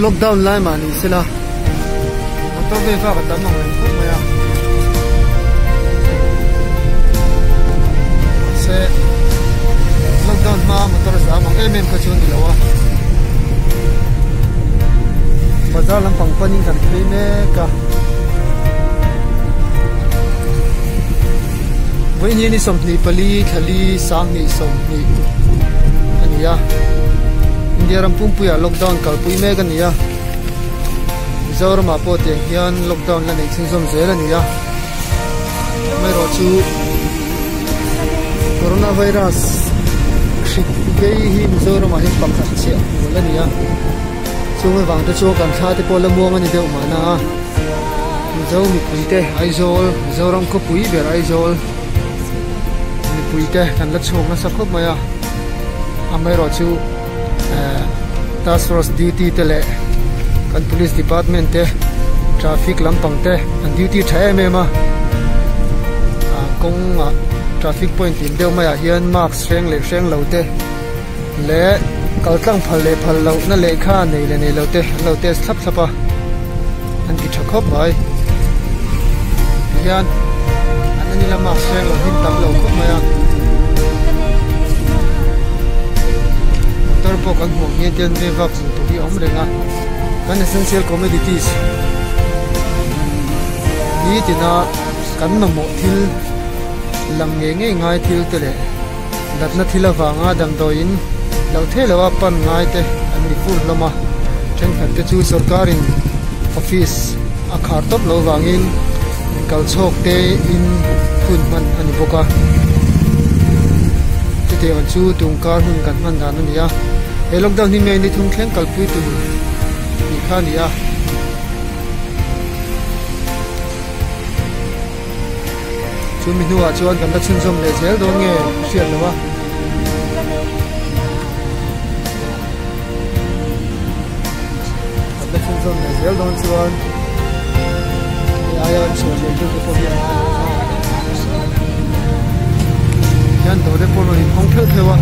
Lockdown lai mah ni sela motor vel vak a tam ang reng khawp mai a mahse lockdown hma motor a zam ang em em kha chu a ni lo a bazar lampang panin kan phei mek a vawiin hi ni 24 thlali 20 a ni a. India ram pumpuiah lockdown kalpui mek a ni a, Mizoramah pawh tiang hian lockdown la neih chhunzawm zel a ni a, amaherawh chu coronavirus hrik vei hi Mizoramah hian pakhat chiah hmuh a ni a, chung avang te chuan kan thla te pawh la muang a ni deuh mahna a, Mizo mipui te Aizawl, Mizoram khawpui ber Aizawl mipui te kan la chhuak nasa khawp mai a. Amaherawh chu eh task force duty te leh kan police department te traffic lampang te an duty tha em em a ah kawngah traffic point in deuh maiah hian mask hreng leh hreng lo te leh kal tlang phal leh phal loh na lehkha nei leh nei lo te an lo test thlap thlap a an ti tha khawp mai tihian an ani la mask hreng lo hlim tam lo khawp mai a motor pawh kan hmuh ang hian tian ve vak hmuh tur hi a awm reng a kan essential commodities nitina kan mamawh thil lang ngei ngei ngai thil te leh Natna thil avanga damdawiin loh theih loha pan ngai te an ni fur hlawm a, thenkhat te chu sorkarin office a khar tawp loh vangin kal chhawk te in hun hman a ni bawk a. Chutiang chu tungkar hun kan hman dan a ni a, he lockdown hi May ni thum thleng kalpui tur tih kha a ni a. Chu mi hnuah chuan kan la chhunzawm leh zel dawn nge hriat lo a. Kan la chhunzawm leh zel dawn chuan hei aia an chhuah leh deuh te pawh hi an ngai lo a. Hian dawr te pawh rawn inhawng theuh theuh a.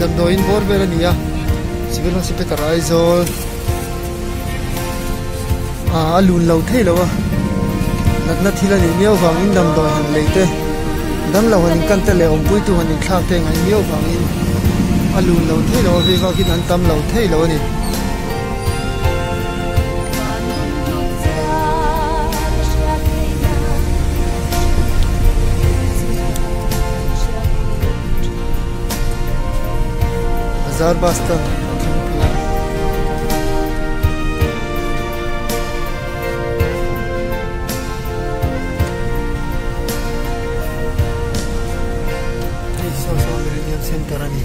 Damdawiin bawr vel a ni a civil hospital Aizawl ah a lun lo thei lo a natna thil a nih miau vangin damdawi han lei te damlo han inkan te leh awmpuitu han inthlak te ngaih miau vangin a lun lo thei lo a vei vakin an tam lo thei lo a ni. Bazar bus stand a thleng phei a. Hei saw saw Millennium Center a ni.